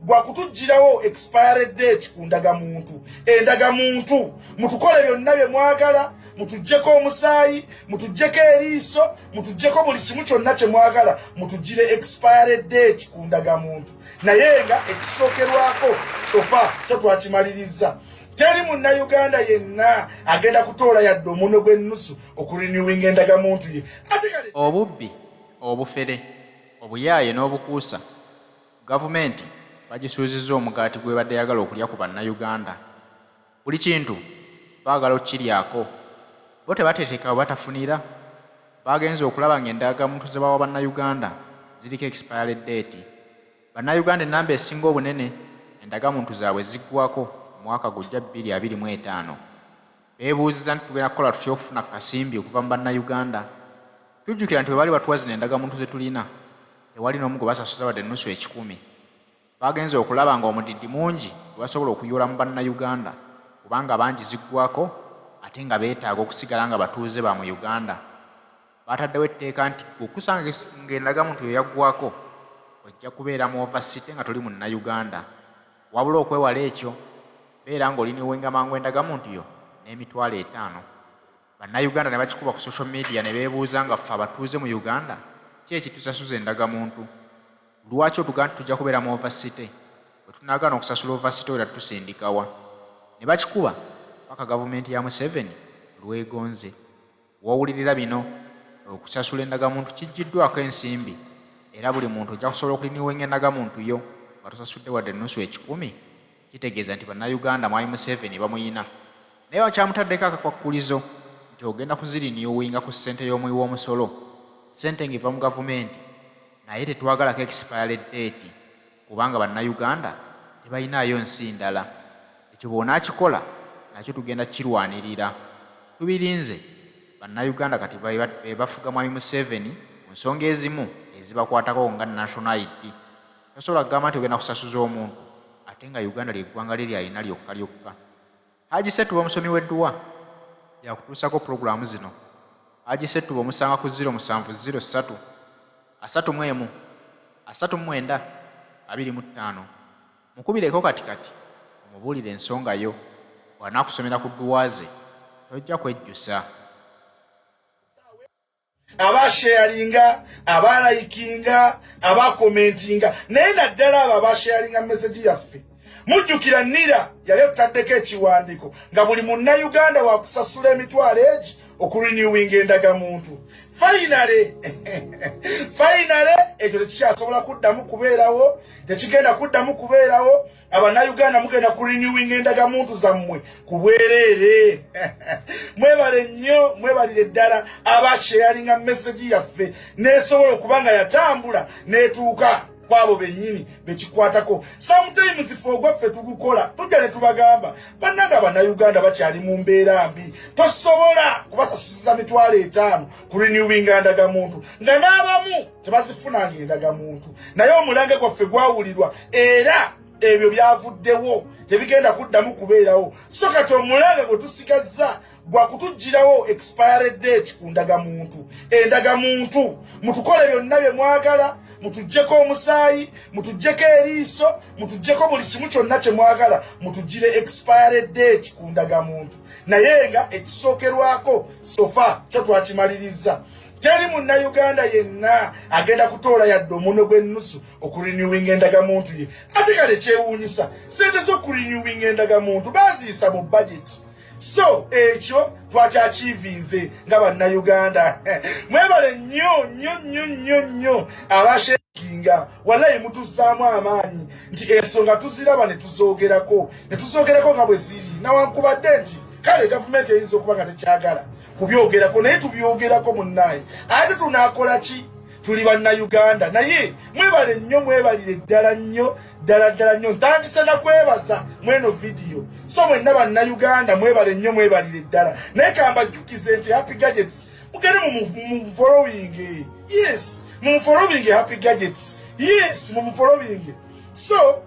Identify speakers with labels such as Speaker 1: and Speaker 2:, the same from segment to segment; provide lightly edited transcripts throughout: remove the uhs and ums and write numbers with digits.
Speaker 1: Gwakutuggyirawo expiry date ku ndagamuntu. Endagamuntu mutukole byonna bye mwagala, mutuggyeko omusaayi, mutuggyeko eriiso, mutuggyeko buli kimu kyonna kye mwagala, mutuggyire expiry date ku ndagamuntu. Naye nga ekisookerwako, so far kyo twakimaliriza. Teri Munnayuganda yenna agenda kutoola yadde omunwe gw'ennusu okurenewinga endagamuntu ye. Ate kale
Speaker 2: Obubbi, obufere, obuyaaye n'obukuusa, gavumenti bagisuuzizza omugaati gw'ebadde eyagala okulya ku Bannayuganda. Buli kintu baagala okukiryako. Bo tebateteeka we batafunira? Baagenze okulaba ng'endagamuntu ze bawa Bannayuganda ziriko expiry date. Bannayuganda ennamba esinga obunene endagamuntu zaabwe ziggwako mu mwaka gujja 2025. Beebuuzizza nti tugenda kukola tutya okufuna ku kasimbi okuva mu Bannayuganda? Tujjukira nti bwe baali batuwa zino endagamuntu ze tulina, tewali n'omu gwe basasuza wadde ennusu ekikumi. Baagenze okulaba ng'omudidi mungi gwe basobola okuyoola mu Bannayuganda kubanga bangi ziggwako ate nga beetaaga okusigala nga batuuze ba mu Uganda. Baataddewo etteeka nti ggwe okusanga ng'endagamuntu yo yaggwako ojja kubeera mu overcity nga toli Munnayuganda. Wabula okwewala ekyo, beera ng'olinewinga mangu endagamuntu yo n'emitwalo 50. Bannayuganda ne bakikuba ku social media ne beebuuza nga ffe abatuuze mu Uganda ki ekitusasuza endagamuntu? Lwaki otugamba nti tujja kubeera mu overcity? Bwe tunaagaana okusasula overcity era tusindika wa? Ne bakikuba paka gavumenti ya Museveni lw'egonze. W'owulirira bino, okusasula endagamuntu kiggyiddwako ensimbi era buli muntu ojja kusobola okulinewinga endagamuntu yo nga tosasudde wadde ennusu ekikumi. Kitegeeza nti Bannayuganda Mwami Museveni bamuyina naye bakyamutaddeko akakwakkulizo nti ogenda kuzirinewinga ku ssente y'omuwi w'omusolo, ssente ng'eva mu gavumenti naye tetwagalako expiry date kubanga Bannayuganda tebalinaayo nsi ndala. Ekyo bw'onaakikola nakyo tugenda kukirwanirira. Tubirinze. Bannayuganda kati be bafuga Mwami Museveni ku nsonga ezimu ezibakwatako nga National ID. Tosobola kugamba nti ogenda kusasuza omuntu ate nga Uganda ly'eggwanga lye ly'alina lyokka lyokka. Haji Ssettuba omusomi w'edduwa y'akutuusaako pulogulaamu zino. Haji Ssettuba omusanga ku 0703 31 39 25. Mukubireko kati kati omubuulire ensonga yo. Bw'anaakusomera ku dduwa ze tojja kwejjusa.
Speaker 1: Abasharinga, abalikinga, abakomentinga, naye naddala abo abasharinga message yaffe. Mujjukira nira yali etutaddeko ekiwandiiko nga buli Munnayuganda wakusasula emitwalo egi okurenewinga endagamuntu. Finally, finally, ekyo tekikyasobola kuddamu kubeerawo, tekigenda kuddamu kubeerawo. Abannayuganda mugenda ku renewing endagamuntu zammwe ku bwereere. Mwebale nnyo, mwebalire ddala abasharinga message yaffe nesobola okuba nga yatambula netuuka kwabo bennyini bekikwatako. Sometimes fe ogwaffe tugukola, tujja ne tubagamba, bannange Abannayuganda bakyali mu mbeera mbi, tosobola kubasasusiza 50,000 ku renewinga ndagamuntu nga n'abamu tebazifunanga endagamuntu. Naye omulange gwaffe gwawulirwa era ebyo byavuddewo, tebigenda kuddamu kubeerawo. So kati omulange gwe tusigazza gwakutuggyirawo expiry date ku ndagamuntu. Endagamuntu mutukole byonna bye mwagala, mutuggyeko omusaayi, mutuggyeko eriiso, mutuggyeko buli kimu kyonna kye mwagala, mutuggyire expiry date ku ndagamuntu. Naye nga ekisookerwako, so far kyo twakimaliriza. Teri Munnayuganda yenna agenda kutoola yadde omunwe gw'ennusu okurenewinga endagamuntu ye. Ate kale kyewuunyisa, sente z'okurenewinga endagamuntu baaziyisa mu budget. So ekyo twakyakiivinze nga Bannayuganda. Mwebale nnyo nnyo nnyo nnyo nnyo abasharinga. Wallayi mutussaamu amaanyi nti ensonga tuziraba ne tuzoogerako, ne tuzoogerako nga bwe ziri, nawankubadde nti kale gavumenti eyinza okuba nga tekyagala kubyogerako, naye tubyogerako munnaaye. Ate tunaakola ki? Tuli Bannayuganda. Naye mwebale nnyo, mwebalire ddala nnyo ddala ddala nnyo. Ntandise nakwebaza mweno vidiyo. So mwenna Bannayuganda mwebale nnyo, mwebalire ddala. Naye kambajjukize nti Happy Gadgets mugende mu following. Yes, mu following Happy Gadgets. Yes, mu following. So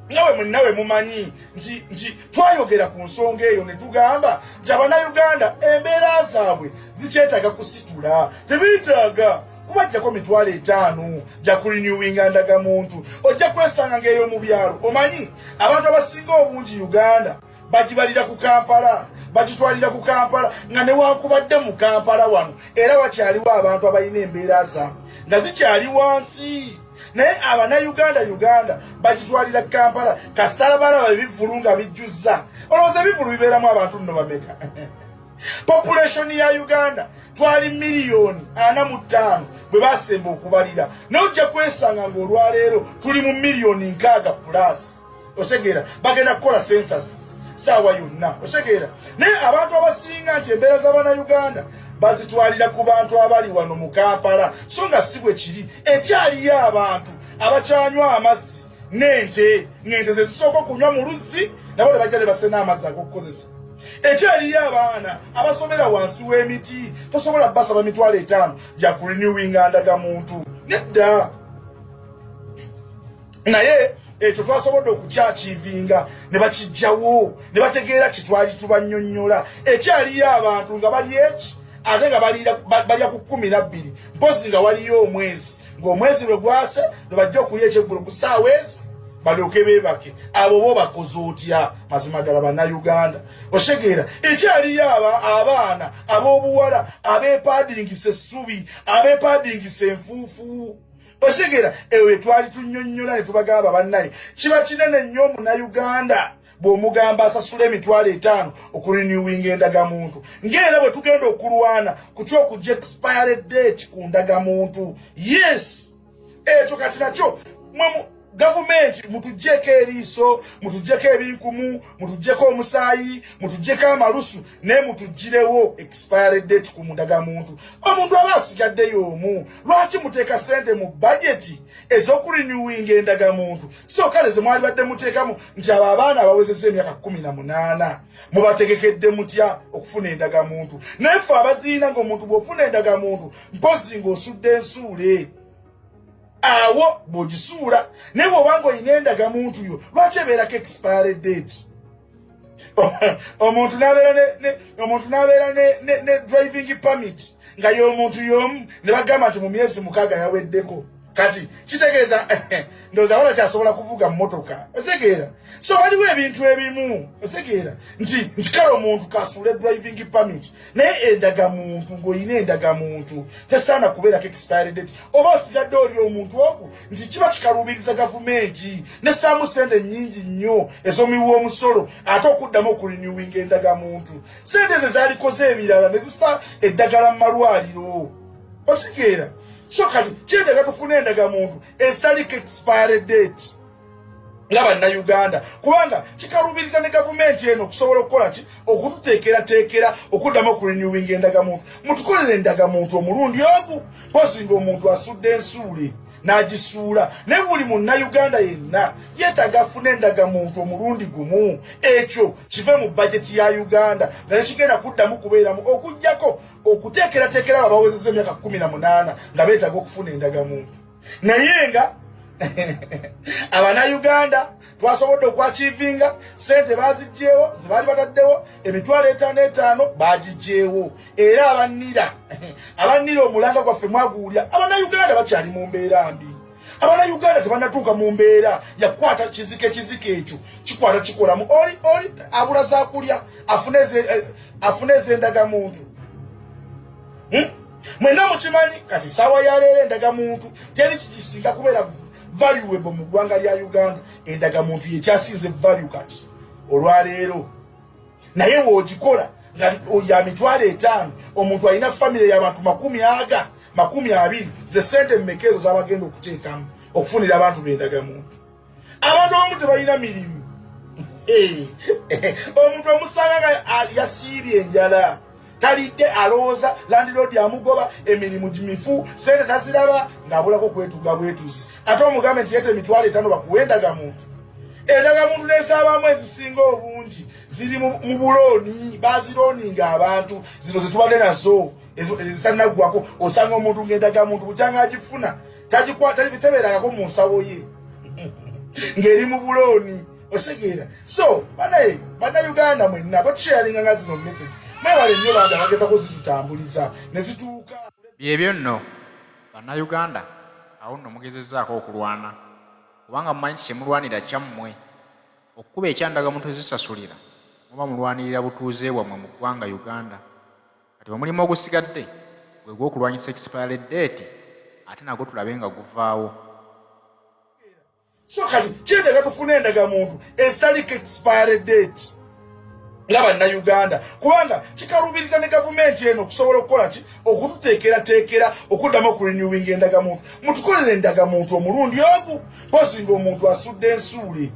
Speaker 1: nawe munnawe mumanyi nti twayogera ku nsonga eyo ne tugamba nti Abannayuganda embeera zaabwe zikyetaaga kusitula, tebeetaaga. Kubajjako 50,000 gya kurenewinga ndagamuntu, ojja kwesanga ng'eyo mu byalo. Omanyi abantu abasinga obungi Uganda bagibalira ku Kampala, bagitwalira ku Kampala, nga newankubadde mu Kampala wano era wakyaliwo abantu abalina embeera zaabwe nga zikyali wansi, naye Abanayuganda Uganda bagitwalira Kampala. Kasitala balaba ebivulu nga bijjuzza, olowooza ebivulu bibeeramu abantu nno bameka? Population ya Uganda twali 45 million bwe basemba okubalira, naye ojja kwesanga ng'olwaleero tuli mu 60 million plus. Otegeera? Bagenda kukola census saawa yonna, otegeera? Naye abantu abasinga nti embeera z'Abannayuganda bazitwalira ku bantu abali wano mu Kampala, so nga si bwe kiri. Ekyaliyo abantu abakyanywa amazzi n'ente, ng'ente ze zisooka okunywa mu luzzi, nabo ne bajja ne basena amazzi ag'okukozesa. Ekyaliyo abaana abasomera wansi w'emiti. Tosobola basaba 50,000 gya kurenewinga ndagamuntu, nedda. Naye ekyo twasobodde okukyachievinga ne bakijjawo ne bategeera kitwali tubannyonnyola. Ekyaliyo abantu nga bali eki ate nga balya ku 12, mpozi nga waliyo omwezi, ng'omwezi lwe gwase lwe bajja okulya ekyeggulo ku ssaawa ezi balyoke beebake. Abo bo bakoze otya mazima ddala Bannayuganda? Otegeera? Ekyaliyo abaana ab'obuwala abeepaadingisa essubi, abeepaadingisa enfuufu. Otegeera? Eyo twali tunnyonnyola ne tubagamba, bannaye, kiba kinene nnyo Omunnayuganda bw'omugamba asasula 50,000 okurenewinga endagamuntu, ng'era bwe tugenda okulwana ku kyokujja expiry date ku ndagamuntu. Yes, ekyo kati nakyo mwe gavumenti mutuggyeko eriiso, mutuggyeko ebinkumu, mutuggyeko omusaayi, mutuggyeko amalusu, naye mutuggirewo expiry date ku ndagamuntu. Omuntu aba asigaddeyo omu, lwaki muteeka sente mu bajeti ez'okurenewinga endagamuntu? So kale ze mwali badde muteekamu nti abo abaana abawezezza emyaka 18 mubategekedde mutya okufuna endagamuntu? Naye ffe abaziina, ng'omuntu bw'ofuna endagamuntu mpozi ng'osudde ensuule awo bw'ogisuula, naye bw'obanga olina endagamuntu yo, lwaki ebeerako expiry date? Omuntu n'abeera ne driving permit nga y'omuntu y'omu, ne bagamba nti mu myezi 6 yaweddeko. Kati kitegeeza ndowooza wala kyasobola kuvuga mmotoka. Otegeera? So waliwo ebintu ebimu, otegeera, nti kale omuntu kasuule driving permit, naye endagamuntu, ng'olina endagamuntu, tesaana kubeerako expiry date. Oba osigadde oli omuntu ogu nti kiba kikaluubiriza gavumenti nessaamu sente nnyingi nnyo ez'omuwi w'omusolo ate okuddamu okurenewinga endagamuntu. Sente ze zaalikoze ebirala ne zisa eddagala mu malwaliro. Otegeera? So kati kyetaaga tufune endagamuntu ezitaliko expiry date nga Bannayuganda, kubanga kikalubiriza ne gavumenti eno okusobola okukola ki? Okututeekerateekera okuddamu okurenewinga endagamuntu. Mutukolere endagamuntu omulundi ogu, mpozi ng'omuntu asudde ensuule n'agisuula, naye buli Munnayuganda yenna yeetaaga afune endagamuntu omulundi gumu. Ekyo kive mu bajeti ya Uganda nga tekigenda kuddamu kubeeramu, okugjako okuteekerateekera abo abawezezza emyaka 18 nga beetaaga okufuna endagamuntu. Naye nga Abanayuganda twasobodde okwachievinga, sente bazigyewo zebaali bataddewo, 55,000 bagigyewo. Era abannira omulanga gwaffe mwaguwulya. Abanayuganda bakyali mu mbeera mbi. Abanayuganda tebanatuuka mu mbeera yakwata kizike. Ekizike ekyo kikwata kikolamu oli abula zakulya, afune ez'endagamuntu. Mwenna mukimanyi kati saawa ya leero endagamuntu teri kikisinga kubeera valuable mu ggwanga lya Uganda. Endagamuntu yekyasinze value kati olwaleero, naye woogikola nga ya 50,000, omuntu alina famire y'abantu makumi aga 20, ze sente mmeka ezo zabagenda okuteekamu okufunira abantu b'endagamuntu? Abantu abamu tebalina mirimu. Omuntu omusanga nga yasiibye enjala, talidde, alowooza landlord amugoba, emirimu gimifu, sente taziraba, ng'abulako kwetuga bwetuzi. Ate omugambe nti yeta 50,000 bakuwa endagamuntu. Endagamuntu nezaabamu ezisinga obungi ziri mu bulooni, bazirooninga abantu. Zino zetubadde nazo ezitanaggwako, osanga omuntu ng'endagamuntu bukyanga agifuna tebeerangako mu nsawo ye, ng'eri mu bulooni. Osegeera? So banaye Bannayuganda mwenna batusharinga nga zino message, mwewale nnyo bandi abagezako zitutambuliza ne zituuka.
Speaker 2: Byebyo nno. Bannayuganda awo nno mugezezzaako okulwana kubanga mumanyi nti kye mulwanira kyammwe. Okukuba ekyandagamuntu ozisasulira muba mulwanirira butuuze bwammwe mu ggwanga Uganda. Kati omulimu ogusigadde gwe gw'okulwanyisa expiry date ate nagwo tulabe nga guvaawo.
Speaker 1: So kati kyetaaga tufune endagamuntu ezitaliko expiry date nga Bannayuganda, kubanga kikalubiriza ne gavumenti eno okusobola okukola ki, okututeekerateekera okuddamu okurenewinga endagamuntu. Mutukolere endagamuntu omulundi ogu, mpozi nga omuntu asudde ensuule.